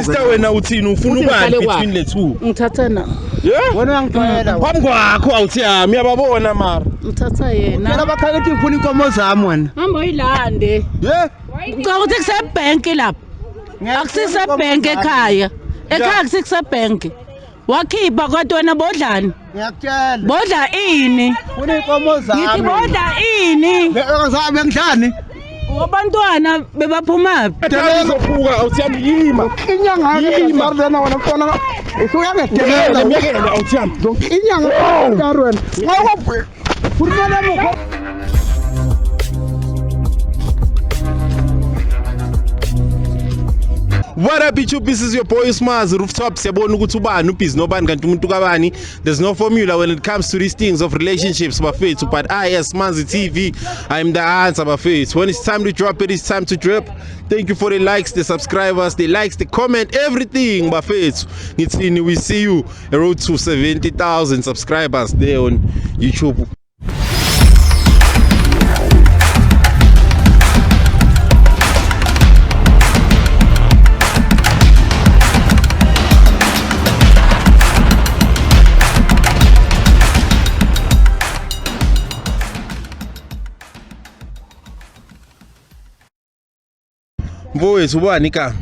Sister wena uthini ufuna ubani between the two? Ngithatha na. Yeah? Wena uyangixolela. Phambi kwakho awuthiyami uyababona mara. Ngithatha yena. Phela bakhala ukuthi ngifuna inkomo zami wena. Hamba uyilande. Yeah. Ngicela ukuthi kusebank lapha. Akusisebank ekhaya. Ekhaya kusisebank. Wakhipha kodwa wena bodlani? Ngiyakutshela. Bodla ini? Funa inkomo zami. Ngithi bodla ini? Bengidlani? Abantwana bebaphumaphi? Izophuka awuthiyami yima. Inyanga yima lena wena mfana. Usuyangedelela. Myekele awuthiyami. Inyanga wena. Ngoba funa mukho. What up YouTube, this is your boy Smazi Rooftop. Siyabona ukuthi ubani ubhizi nobani kanti umuntu kabani. There's no formula when it comes to these things of relationships bafethu, but I as Smazi TV, I'm the answer bafethu. When it's time to drop it, it's time to drip. Thank you for the likes, the subscribers, the likes, the comment, everything bafethu. Ngithini, we see you a road to 70,000 subscribers there on YouTube. Mfowethu ubani ka?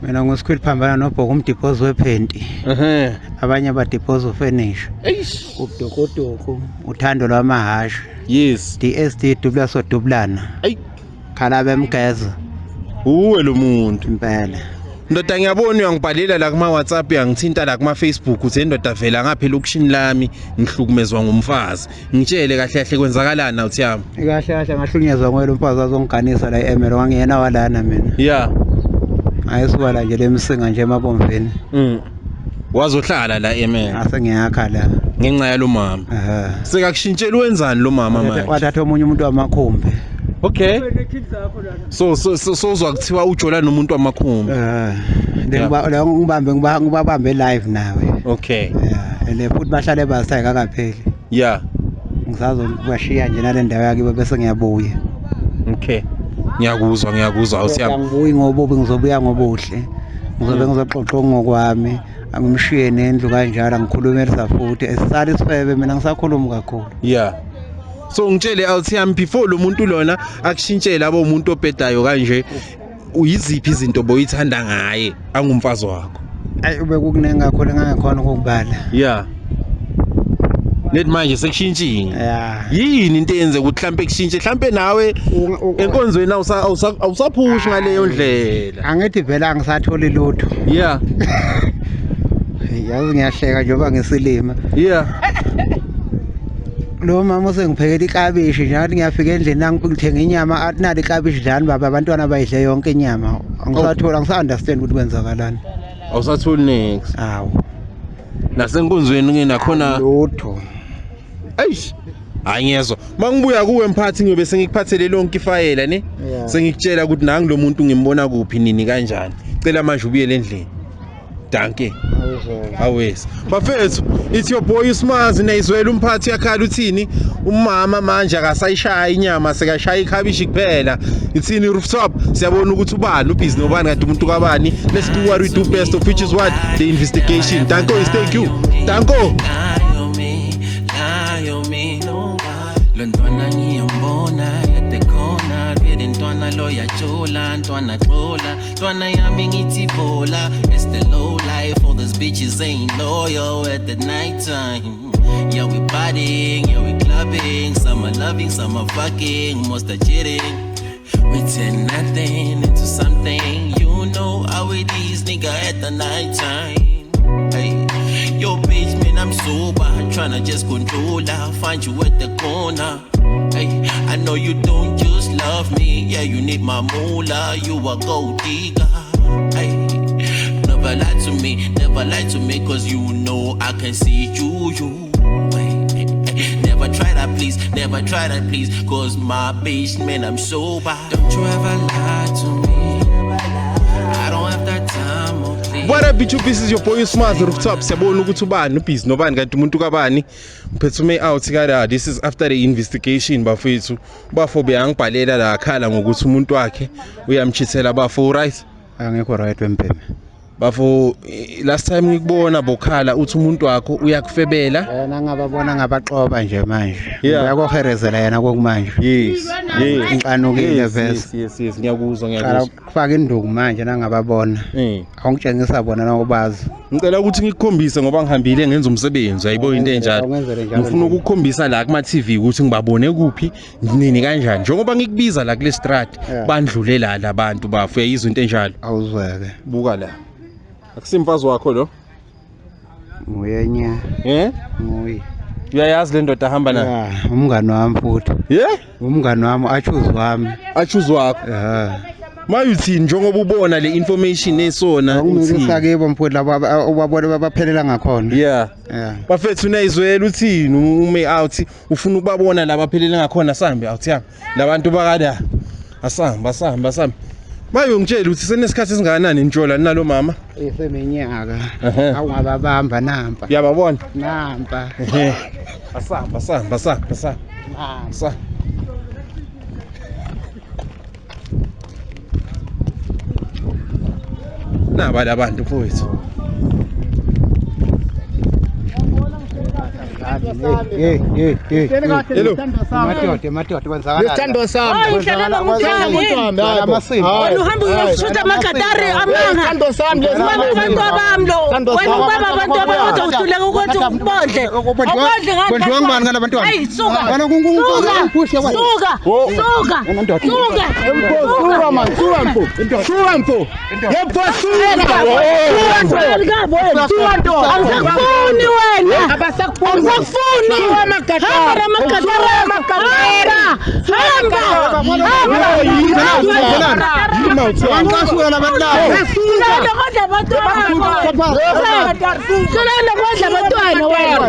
Mina nguSquid phambana nobhoko umdiphozi wephenti. Ehhe. Abanye abadiphozi ufurniture. Eish. Ubudokodoko, uthando lwamahasha. Yes. DSD dubla sodublana. Ey, Khala bemgeza uwe lo muntu. impela. Ndoda ngiyabona uyangibhalela la kuma WhatsApp, uyangithinta la kuma Facebook uthi ndoda vela ngapha elokishini lami ngihlukumezwa ngumfazi. Ngitshele kahle kahle kwenzakalani awuthiyami. Kahle kahle ngahlunyezwa ngoyena umfazi azongiganisa la eMelo ngangiyena walana mina. Yeah. Ayisuka la nje lemsinga nje emabomvini. Wazohlala la eMelo Ngase ngiyakha la. ngenxa yalo mama. Ehhe. Sekakushintshela wenzani lo mama manje? Wathatha omunye umuntu wamakhumbi. Okay. So uzwa kuthiwa ujola nomuntu wamakhumbi. Eh. Lengiba ngibambe ngibabambe live nawe. Okay. Yeah, and futhi bahlale basayi kakapheli. Yeah. Ngisazobashiya nje nale ndawo yakibo bese ngiyabuya. Okay. Ngiyakuzwa awuthiyami. Angibuyi ngobubi ngizobuya ngobuhle. Ngizobe ngizoxoxa ngokwami. Angimshiye nendlu kanjalo angikhulumelisa futhi. Esisale isifebe mina ngisakhuluma kakhulu. Yeah. So ngitshele awuthiyami before lo muntu lona akushintshela abo umuntu obhedayo kanje uyiziphi izinto boyithanda ngaye angumfazi wakho? Ayi ube kukuningi kakhulu engangikhona ukukubala. Yeah. Net manje sekushintshile. Yeah. Yini into eyenze ukuthi mhlambe kushintshe mhlambe nawe enkonzweni awusaphushi ngaleyo ndlela? Angithi vele angisatholi lutho. Yeah. Yazi ngiyahleka njengoba ngisilima. Yeah. Lo mama usengiphekela ikabishi nje athi ngiyafika endlini ngithenga inyama athi nali ikabishi dlani baba abantwana bayidle yonke inyama. Angisathola angisa-understand ukuthi kwenzakalani. Awusatholi next. Awu. Nasenkonzweni ke nakhona lutho. Eish. Hayi ngiyezwa. Mangibuya kuwe mphathi ngiyobe sengikuphathele lonke ifayela ne? Sengikutshela ukuthi nangi lo muntu ngimbona kuphi nini kanjani. Cela manje ubuyele endlini. Danke. Awes. Bafethu, it's your boy Smazi nayizwela umphathi yakhala uthini? Umama manje akasayishaya inyama sekashaya ikhabishi kuphela. Ithini rooftop? Siyabona ukuthi ubani ubhizi nobani kanti umuntu kabani. Let's do what we do best of which is what the investigation. Danko is thank you. Danko. Lontwana ngiyambona yatekhona vele ntwana lo yajola ntwana xola ntwana yami ngithi bola. It's the low life, all these bitches ain't loyal at the night time. Yeah we partying, yeah we clubbing, some are loving, some are fucking, most are cheating. We turn nothing into something, you know how it is nigga at the night time. Hey. Yo bitch, man, I'm sober, tryna just control her, find you at the corner. Hey, I know you don't just love me, yeah, you need my moolah, you a gold digger. Hey, never lie to me, never lie to me, cause you know I can see you, you. Hey, hey, never try that, please, never try that, please, cause my bitch, man, I'm sober. Don't you ever lie to me, I don't have that time, oh please. What up YouTube, this is your boy Smazi Rooftop. Siyabona ukuthi ubani ubhizi nobani kanti umuntu kabani. Ngiphethe out kada. This is after the investigation bafethu. Bafo beyangibhalela la akhala ngokuthi umuntu wakhe uyamchithela bafo, right? Angekho right wempeme. Bafo, last time ngikubona bokhala uthi umuntu wakho uyakufebela. Yena ngababona ngabaxoba nje manje. Yeah. Uyakoherezela yena kokumanje. Yes. Yes. Inxanukile Yes, vese. Yes, ngiyakuzwa, Qala ngiyakuzwa. ukufaka induku manje nangababona. Awungitshengisa bona nawubazi. Ngicela ukuthi ngikukhombise ngoba ngihambile ngenza umsebenzi, ayibo into enjalo. Awungenzele njalo. Ngifuna ukukukhombisa la kuma TV ukuthi ngibabone kuphi nini kanjani. Njengoba ngikubiza la kule street, Yeah. bandlule la labantu bafo, uyayizwa into enjalo. Awuzweke. Buka la. Akusimfazi wakho lo? Nguye. Eh? Nguye. Uyayazi le ndoda ahamba nayo? Yeah, umngani wami futhi. Yeah? Umngani wami achoose wami. Achoose wakho. Eh. Mayuthini njengoba ubona le information esona uthini? Awungikusakibo mfowethu labo ubabona baphelela ngakhona. Yeah. Yeah. Bafethu unayizwela uthini ume out ufuna ukubabona laba phelele ngakhona sambe out yami. Labantu bakada. Asamba asamba asamba. Maye ngitshela ukuthi senesikhathi esingakanani nitshola nalo mama? Iseminyaka. Awungababamba nampa. Uyababona? Nampa. Asamba asamba asamba asamba. Asamba. Naba labantu mfowethu. Hey hey hey. Hello. Madoda madoda kwenzakala. Isithando sami. Hayi, dlalela ngomntwana. Hayi. Wena uhamba uyoshutha amagatari amanga. Isithando sami lesi. Ubaba abantu abami lo. Wena ubaba abantu abami kodwa uhluleka ukuthi ubondle. Awubondli ngani? Kwenziwa ngubani ngala bantwana? Hayi, suka. Wena Suka. Suka. Suka. Suka. Suka man, suka mfo. Suka mfo. Yepho suka. Suka mfo. Angisakufuni wena. Abasakufuni. Angisakufuni. Hamba namagatari. Hamba. Hamba. Angicasula labantu labo. Sulanda kodla abantwana. Sulanda kodla abantwana wena.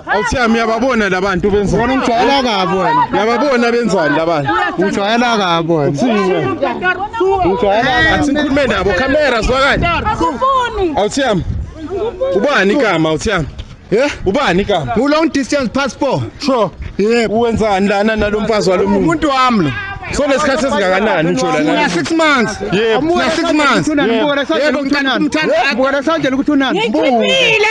Awuthiyami uyababona labantu benzani? Wena ungijwayela kabi wena. Uyababona benzani labantu? Ungijwayela kabi wena. Ungijwayela kabi. Athi ngikhulume nabo camera zwakale. Akufuni. Awuthiyami. Ubani igama awuthiyami? Yeah? Ubani igama? Ngu long distance passport. Sure. Yebo. Uwenzani lana nalomfazi walomuntu? Umuntu wami lo. So lesikhathi esingakanani ujola Una nalo? 6 months. Yebo. Una 6 months. Yebo, ngithanda Buka sanje ukuthi unani. Ngikhiphile.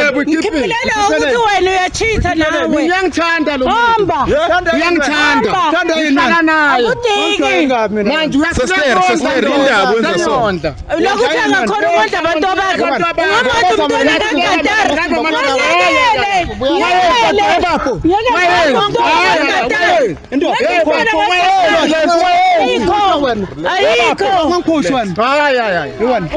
Yebo, Ngikhiphile ukuthi wena uyachitha nawe. Uyangithanda lo muntu. Hamba. Uyangithanda. Thanda yini? Ngihlala naye. Akudingi. Manje Sister, sister, indaba wenza so. uyasiyondla. Lokuthi angakhona ukondla abantu abakhe. Ungamonda umntwana kagatari. Yekele. Yekele. Yekele umntwana kagatari. Ayikho. Ayikho. Ungangiphushi wena. Hayi hayi hayi. Ungamonda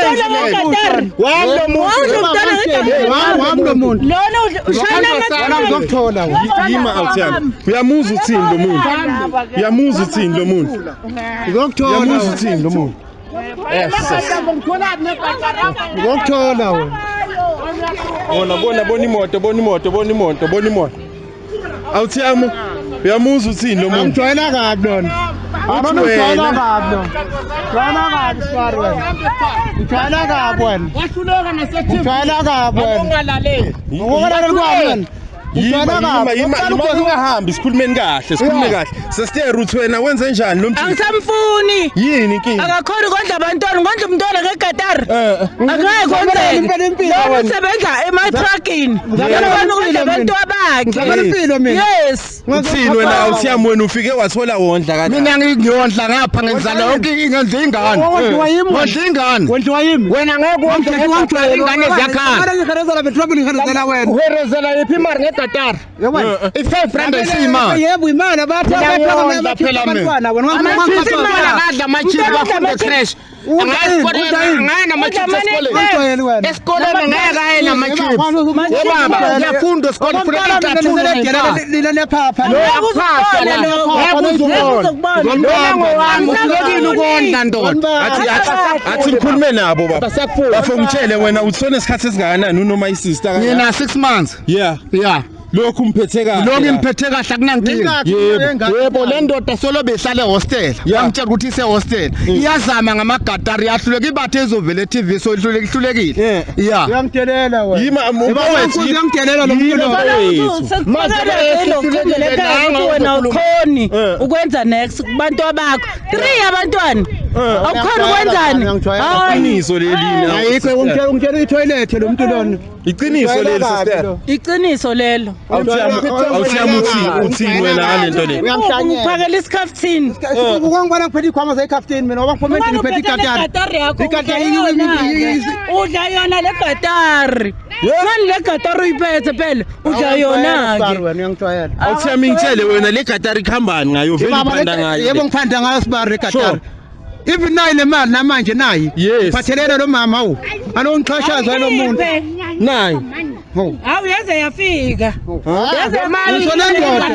umntwana kagatari. Wami lo muntu. Wawudla umntwana kagatari. Wami lo muntu. Lona ushayela Wena uzokuthola wena. Yima awuthiyami. Uyamuzwa uthini lo muntu? Uyamuzwa uthini lo muntu? Uzokuthola. Uyamuzwa uthini lo muntu? Uzokuthola wena. Bona bona bona imoto, bona imoto, bona imoto, bona imoto. Awuthiyami. Uyamuzwa uthini lo muntu? Ungijwayela kabi lona. Abona ungijwayela kabi lona. Ujwayela kabi swari wena. Ujwayela kabi wena. Wahluleka nase-TV. Ujwayela kabi wena. Ungalaleli. Ukungalaleli kwami wena. Yima yima yima ungahambi sikhulumeni kahle, sikhulume kahle. Sister Ruth wena wenze njani lo mjini? Angisamfuni. Yini inkinga? Akakhona ukondla abantwana, ngondla umntwana ngegatari. Eh. Angeke kwenzeke. Impela impilo Lona wena. usebenza ema-truckini. Ngizamela Lona ukondla impilo abantu mina. abakhe. Ngizamela impilo mina. Yes. Uthini wena awuthiyami wena ufike wathola wondla kanjani? Mina ngiyondla ngapha ngenzala yonke ngenza ingane. Wondliwa yimi wena. Wondla ingane. Wondliwa yimi. Wena ngeke wondle ingane ziyakhala. Ngikhalezela bethu ngikhalezela wena. Uherezela yiphi imali ngegatari? Yebo. I-5 rand ayisiyimali. Yebo imali abathi Mina ngiyondla abathi phela mina. abantwana wena. Ama-chips Umntwana akadla ama-chips bafunde creche. Angaya nama-chips esikoleni. Ungijwayeli wena. Esikoleni ngeke aye nama-chips. Yebaba uyafunda esikoleni funeka icathulo nempahla. Lina nephapha. Ngeke uzukubona lokho. Ngeke uzukubona. Lona ngowami uhlulekile ukondla ndoda. Athi athi athi ngikhulume nabo baba. Abasakufuni. Bafo ngitshele wena uthole isikhathi esingakanani unoma isister kanjani? Mina 6 months. Yeah. Yeah. Lokhu umphethe kahle. Lokhu imphethe kahle akunankinga. Yebo le ndoda solo behlale hostel. Yamtshela ukuthi ise hostel. Iyazama ngamagatari yahluleka ibathe ezovela eTV so ihlulekile. Yeah. Uyangitelela wena. Yima mfowethu uyangitelela lo muntu lo. Wena ukhoni ukwenza next kubantu abakho. 3 abantwana. Awukhona ukwenzani? Iqiniso leli. Ayikho ungitshela i-toilet lo muntu lona. Iqiniso leli sister. Iqiniso lelo. Awuthiyami uthini wena ngalento le? Uyamhlanyela. Ngiphakela isikhaftini. Ukungibona ngiphethe ikhwama zekhaftin mina ngoba ngiphume endlini ngiphethe igatari. Igatari udla yona le gatari. Ngani le gatari uyiphethe phela udla yona ke. Wena uyangijwayela. Awuthiyami ngitshele wena le gatari ikhambani ngayo vele uphanda ngayo. Yebo ngiphanda ngayo sibari le gatari. Even nayi le mali namanje nayi. Phathelela lo mama awu. Alongixhashaza lo muntu. Nayi. Hawu yaze yafika. Yaze mali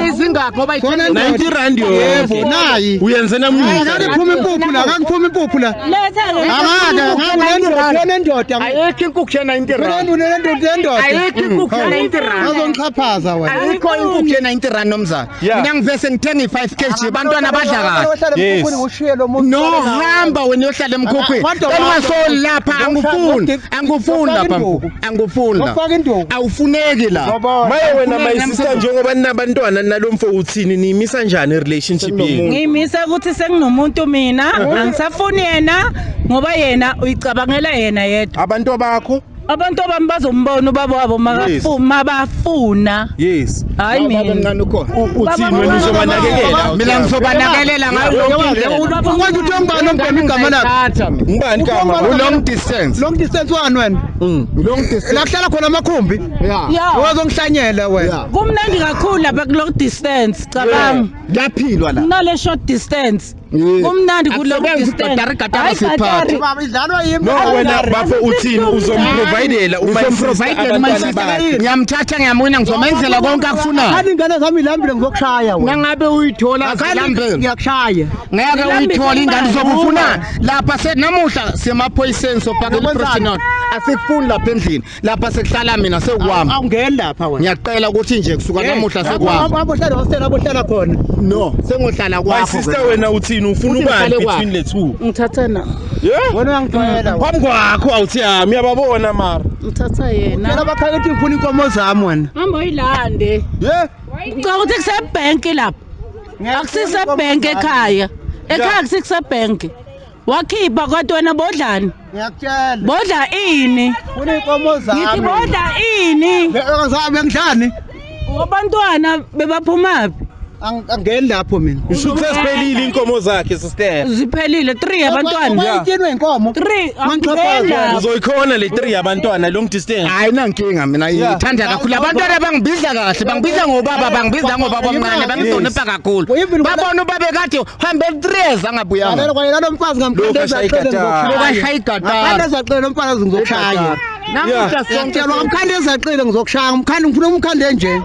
izingakho ngoba 90 rand yebo nayi. Uyenze namuhla. Akaniphuma impuphu la, akaniphuma impuphu la. Letha ke. Nendoda. Ayikho inkukhu ye 90 rand. Nendoda. Ayikho inkukhu ye 90 rand. Azongixhaphaza wena. Ayikho inkukhu ye 90 rand nomzana. Mina ngivese ngithenga i5 kg bantwana badla kahle. No hamba wena uyohlala emkhukhwini. Ungasoli lapha angifuni. Angifuni lapha. Angifuni la. Awufuneki la. Maye wena my sister njengoba ninabantwana nalomfo uthini niyimisa njani relationship yenu? Ngiyimisa ukuthi senginomuntu mina angisafuni yena ngoba yena uyicabangela yena yedwa. Abantu bakho? Abantu abami bazombona ubaba wabo mabafuna. Yes. Hayi mina. Baba mncane ukhona. Uthini wena uzobanakekela? Mina ngizobanakekela ngayo yonke indlela. Ukwazi ukuthi ungibani ombhema igama lakho? Ngubani igama? Long distance. Long distance wani wena? Long distance. La kuhlala khona amakhumbi? Yeah. Wazongihlanyela wena. Kumnandi kakhulu lapha ku long distance, cabanga. Kuyaphilwa la. Kunale short distance. Kumnandi ku long distance. Baba idlalwa yimi. No wena bafo uthini uzomprovidela uma uzomprovidela uma sister. Ngiyamthatha ngiyamwina ngizomenzela konke akufunayo. Khani ingane zami ilambile ngizokushaya wena. Nangabe uyithola zilambile ngiyakushaya. Ngeke uyithola ingane uzokufuna lapha senamuhla semaphoyiseni sopakela iprostinot. Asikufuni lapha endlini. Lapha sekuhlala mina sekuwami. Awungeni lapha wena. Ngiyacela ukuthi nje kusuka namuhla sekuwami. Abohlala hostel abohlala khona. No, sengohlala kwakho. My sister wena uthini ufuna ubani between the two? Ngithatha na. Yeah. Wena uyangijwayela. Phambi kwakho awuthiyami uyababona mara. Ngithatha yena. Phela bakhaya ukuthi ngifuna inkomo zami wena. Hamba uyilande. Yeah. Ngicela ukuthi kusebank lapha. Akusisebank ekhaya. Ekhaya kusisebank. Wakhipha kodwa wena bodlani? Ngiyakutshela. Bodla ini? Funa inkomo zami. Ngithi bodla ini? Bengidlani? Abantwana bebaphuma phi? Angeni lapho mina. Usho sesiphelile inkomo zakhe sister. Ziphelile 3 abantwana. Bayityenwe inkomo. 3. Uzoyikhona le 3 abantwana long distance. Hayi nankinga mina ngithanda kakhulu abantwana bangibiza kahle bangibiza ngobaba bangibiza ngobaba omncane bangihlonipha kakhulu. Babona ubaba kade hambe 3 years angabuyanga. Yena kwayena lo mfazi ngamkhanda ezaqele ngizokushaya. Ngamkhanda ezaqele lo mfazi ngizokushaya. Namuhla sonke ngamkhanda ezaqele ngizokushaya ngimkhanda ngifuna umkhanda nje.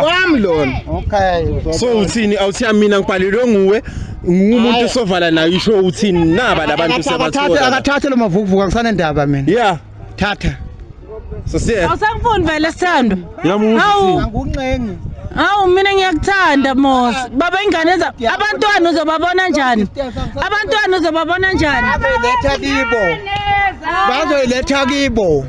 Wami lona. Okay. So uthini awuthiyami mina ngibhalelwe nguwe ngumuntu sovala nayo isho uthini naba labantu sebathola. Akathathe lo mavukuvuka ngisanendaba mina. Yeah. Thatha. So siya. Awusangifuni vele sithando. Yamuzi. Anguncengi. Hawu mina ngiyakuthanda Mos. Baba ingane za abantwana uzobabona njani? Abantwana uzobabona njani? Bazoyiletha kibo. Bazoyiletha kibo.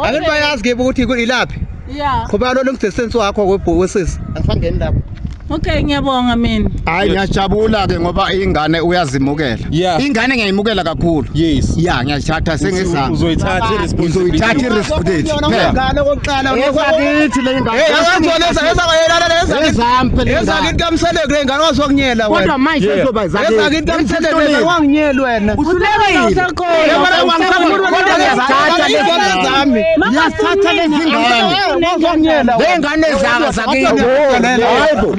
Akuthi bayazi kibo ukuthi ilaphi. Yeah. Qhubeka lo distance wakho kwebhokisi. Angisangeni lapho. Okay ngiyabonga mina. Hayi ngiyajabula ke ngoba ingane uyazimukela. Ingane ngiyayimukela kakhulu. Yes. Yeah ngiyayithatha sengizami. Uzoyithatha responsibility. Uzoyithatha responsibility. Ingane okokuqala unesakithi le ingane. Hey akazona ezakithi kamseleke le ingane wazokunyela wena. Kodwa manje sezoba zakhe. Ezakithi kamseleke le wanginyela wena. Uhlulekile. Ngiyathatha lezi ingane. Wazokunyela. Le ingane zaka zakithi. Hayibo.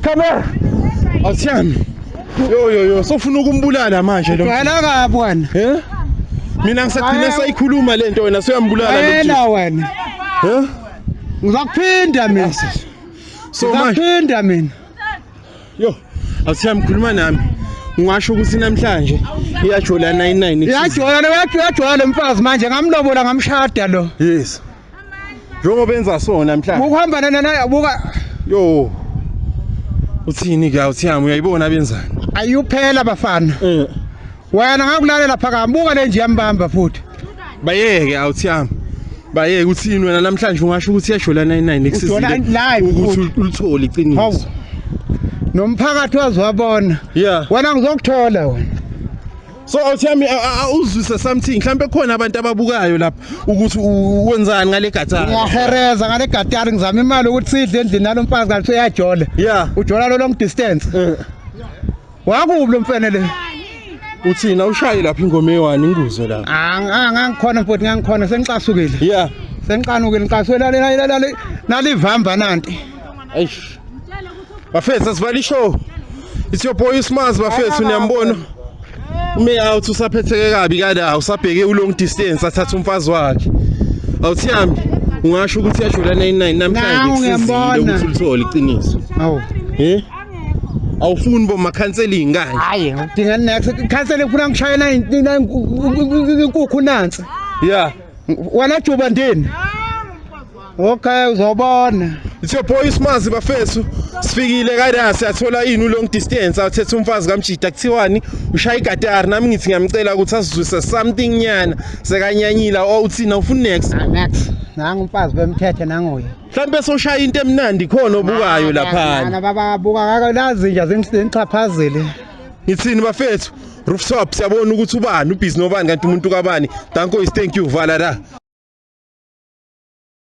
Camera. Yo yo yo, sofuna ukumbulala manje lo. Ujwayela kabi wena. Eh? Mina ngisagcina sayikhuluma lento, wena soyambulala lo. Wena wena. Eh? Ngizakuphinda mina. So manje Ngizakuphinda mina. Yo, awuthiyami, khuluma nami. Ungasho ukuthi namhlanje iyajola 99? Iyajola, uyajola lo mfazi manje, ngamlobola, ngamshada lo. Yes. Njengoba benza so namhlanje. Ukuhamba nana buka. Yo. Uthini ke, awuthiyami, uyayibona benzani? Ayuphela bafana. Eh. Wena ngakulalela phakama, buka le nje yambamba futhi. Bayeke, awuthiyami. Bayeke, uthini wena namhlanje, ungasho ukuthi iyajola 99 Ujola ekusizile live ukuthi ulithole iqiniso? Hawu. Nomphakathi waziwabona. Wena ngizokuthola wena. So awuthiyami, uzwise something, mhlambe khona abantu ababukayo lapha ukuthi wenzani ngale gatara. Ngiyahereza ngale gatari, ngizama imali ukuthi sidle endlini nalo mfazi kanti uyajola. Ujola lo long distance. Wakubi lo mfene le. Uthini, awushaye lapha ingoma eyi-1 ngikuzwe lapha. Ngangikhona mfowethu, ngangikhona, sengicasukile. Sengiqanukile, ngicasukile nalivamba nanti. Eish. Bafethu, asivala ishow. It's your boy Usmaz, bafethu, niyambona. Ume out usaphetheke kabi kada, usabheke u-long distance athatha umfazi wakhe. Awuthiyami, ungasho ukuthi iyajola 99 namhlanje Nangu kusizile ngiyambona. ukuthi ulithole iqiniso? Hawu. Eh? Awufuni bo ma-counseling kanje? Hayi, ngidinga next counseling, ufuna ngishayela inkukhu nansi. Wena juba ndini. Okay, uzobona. It's your boy Usmazi, bafethu. Sifikile kada, siyathola ini, u-long distance awuthethe umfazi kamjida, kuthiwani ushaya igatari. Nami ngithi ngiyamcela ukuthi asizwise something nyana, sekanyanyila. Oh, uthina ufuna next? Next. Nangu umfazi bemthethe nanguye. Mhlambe soshaya into emnandi khona obukayo laphana. Nana baba buka lazi nje zingichaphazile. Ngithini bafethu, rooftop, siyabona ukuthi ubani ubhizi nobani, kanti umuntu kabani. Danko is thank you, vala la.